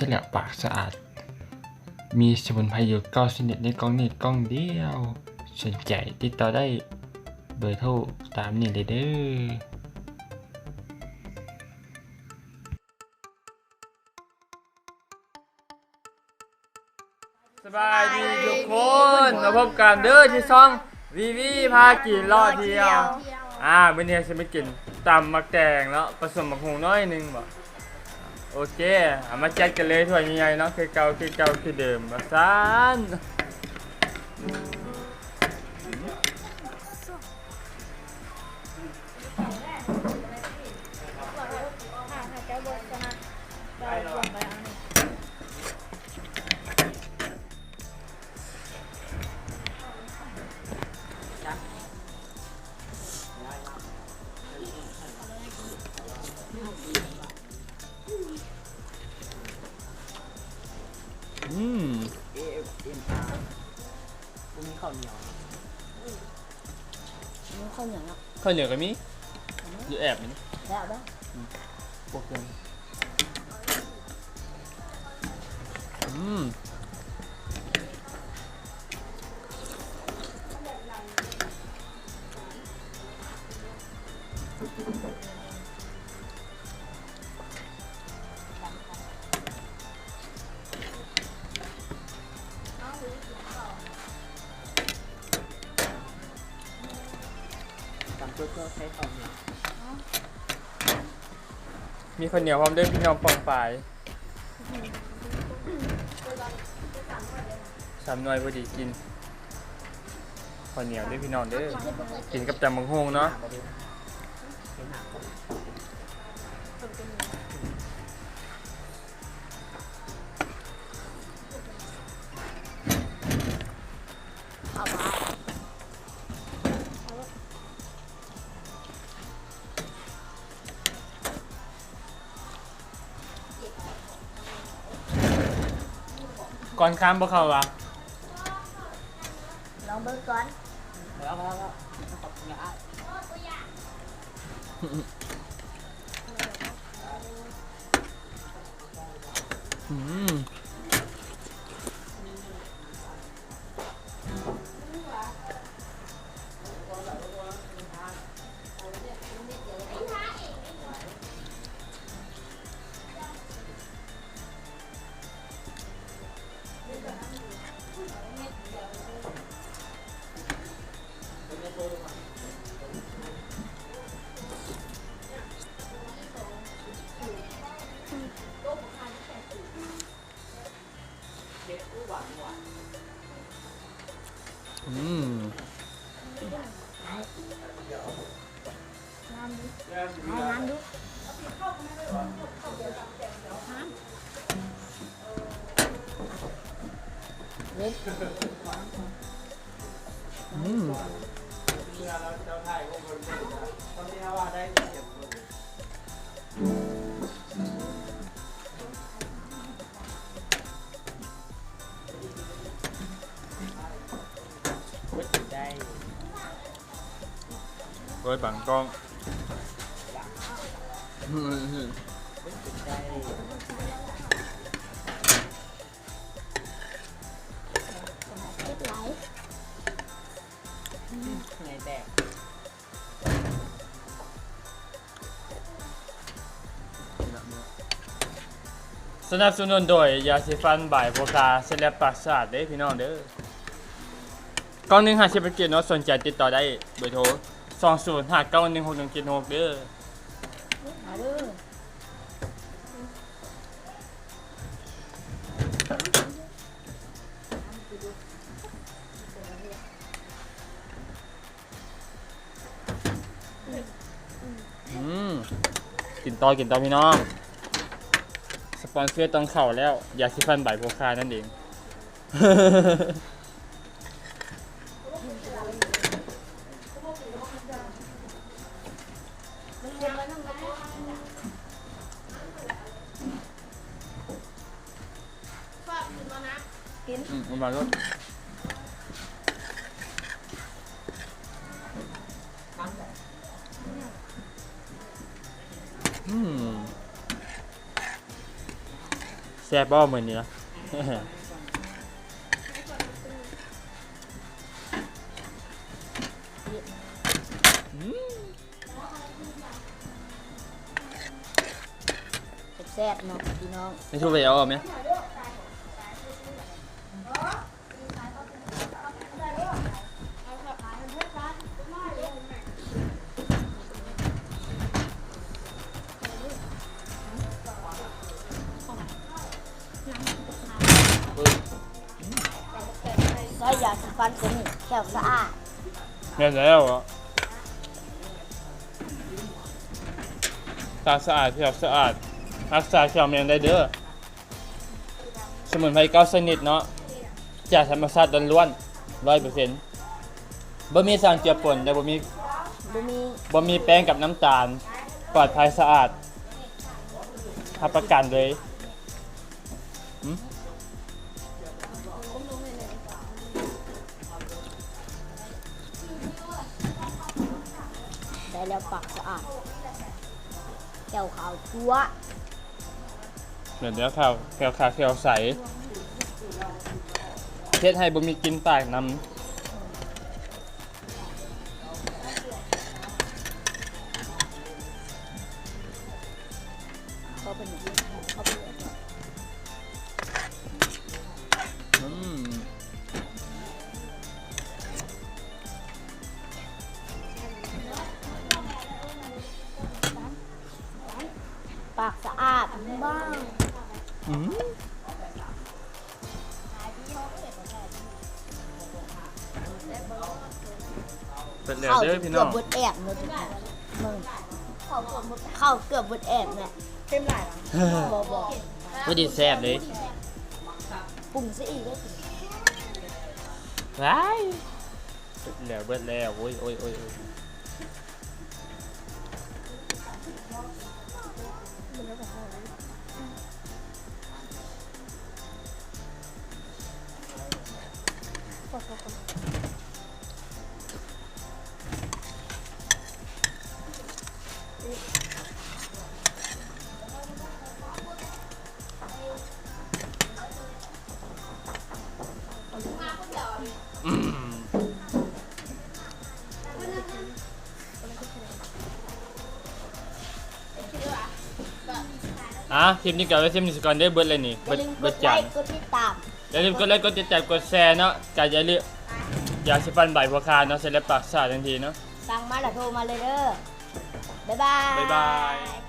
ແລະ ປາກສະອາດ. ມີສະໝຸນໄພຢູ່ເກົ້າຊະນິດໃນກ່ອງນີ້ກ່ອງດຽວ. ສົນໃຈຕິດຕໍ່ໄດ້ ເບີໂທຕາມນີ້ເລີຍເດີ. ສະບາຍດີທຸກຄົນ ມາພົບກັນເດີທີ່ຊ່ອງ ວີວີ ພາກິນເລາະທ່ຽວ. ອາ ມື້ນີ້ເຮົາຊິມາກິນຕຳໝາກແຕງເນາະ ປະສົມໝາກຫຸ່ງໜ້ອຍໜຶ່ງບໍ? ໂອເຄ ເອົາມາຈັດກັນເລີຍ ຖ້ວຍໃຫຍ່ໆເນາະ ຄືເກົ່າ ຄືເກົ່າ ຄືເດີມ ວ່າຊັ້ນ. ອືມ ເອເອັມອາ ບໍ່ມີເຂົ້າໜຽວ. ເຂົ້າໜຽວເນາະ ເຂົ້າໜຽວກໍມີ ຢູ່ແອບນີ້ ແຊບເດີ. ອືມ ໂອເຄ ອືມ. ຕຳເພື່ອໃສ່ເຂົ້າໜຽວ ມີເຂົ້າໜຽວພ້ອມເດີພີ່ນ້ອງປ້ອງປາຍ. ສາມໜ່ວຍພໍດີກິນ ເຂົ້າໜຽວເດີພີ່ນ້ອງເດີ ກິນກັບຕຳບັກຫຸ່ງເນາະ. ກ່ອນຄາມບໍ່ເຂົ້າຫວາ? ລອງເບິ່ງກ່ອນ. ອືມ. ອືມ ງາມດີ ງາມດີ ງາມ ອືມ. ໂອ້ຍ ບັງກ້ອງ ເຮັດຫຼາຍ ໃຫຍ່ແຕກ. ສະໜັບສະໜູນໂດຍຢາສີຟັນບາຍໂພຄາ ເຊັດແລັບປາກສະອາດເດີພີ່ນ້ອງເດີ. ກ່ອງໜຶ່ງຫ້າສິບພັນກີບເນາະ ສົນໃຈຕິດຕໍ່ໄດ້ ເບີໂທ ສອງສູນຫ້າເກົ້າໜຶ່ງຫົກໜຶ່ງເຈັດຫົກເດີ. ມາເດີ. ອືມ ກິນຕໍ່ ກິນຕໍ່ພີ່ນ້ອງ ສະປອນເຊີຕ້ອງເຂົ້າແລ້ວ ຢາສີຟັນບາຍໂພຄານັ້ນເອງ. ກິນ ອືມ ເອົາມາໂລດ. ອືມ ແຊ ແຊບບໍ່ມື້ນີ້ນະ? ອືມ ແຊບໆເນາະພີ່ນ້ອງ ໃຫ້ທຸກໄປເອົາແມ່. ໃຊ້ຢາສີຟັນຕົວນີ້ແຂ້ວສະອາດ. ແມ່ນແລ້ວ ຕາສະອາດ ແຂ້ວສະອາດ ຮັກສາແຂ້ວແມ່ນໄດ້ເດີ້. ສະໝຸນໄພເກົ້າຊະນິດເນາະ ຈາກທຳມະຊາດລ້ວນໆ ຮ້ອຍເປີເຊັນ ບໍ່ມີສານເຈືອປົນ ແລະ ບໍ່ມີ ບໍ່ມີ ບໍ່ມີແປ້ງກັບນ້ຳຕານ ປອດໄພສະອາດ ຮັບປະກັນເລີຍ. ຫຶ ໄດ້ແລ້ວ ປາກສະອາດ ແຂ້ວຂາວຈັ້ວ. ແມ່ນແລ້ວ ແຂ້ວ ແຂ້ວຂາວແຂ້ວໃສ ເຮັດໃຫ້ບໍ່ມີກິ່ນປາກນຳ. ເຂົ້າໄປນີ້ ເຂົ້າໄປນີ້ ອືມ. ປາກສະອາດບ້າງ. ອືມ ເປັນແລ້ວເດີພີ່ນ້ອງ ເຂົ້າເກືອບເບິດແອບເລີຍ ເຂົ້າເກືອບເບິດແອບແຫຼະ ເຕັມຫຼາຍ ບໍ່ ບໍ່ ພໍດີແຊບເລີຍ ປຸງຊະອີກເດີ ວ້າຍ ເບິດແລ້ວ ເບິດແລ້ວ ໂອ້ຍ ໂອ້ຍ ໂອ້ຍ ໂອ້ຍ. ອືມ ອ່າ ຄລິບນີ້ກໍໄວ້ສ່ຳນີ້ສາກ່ອນເດີ ເບິດແລ້ວນີ້ ເບິດ ເບິດຈານ ຢ່າລືມກົດໄລ ກົດຕິດຕາມ ຢ່າລືມກົດໄລ ກົດຕິດຕາມ ກົດແຊເນາະ ກໍຢ່າລືມ ຢາສີຟັນໃບບົວຂາວເນາະ ໃຊ້ແລ້ວປາກສະອາດທັນທີເນາະ ສັ່ງມາແລ້ວໂທມາເລີຍເດີ ບາຍບາຍ ບາຍບາຍ.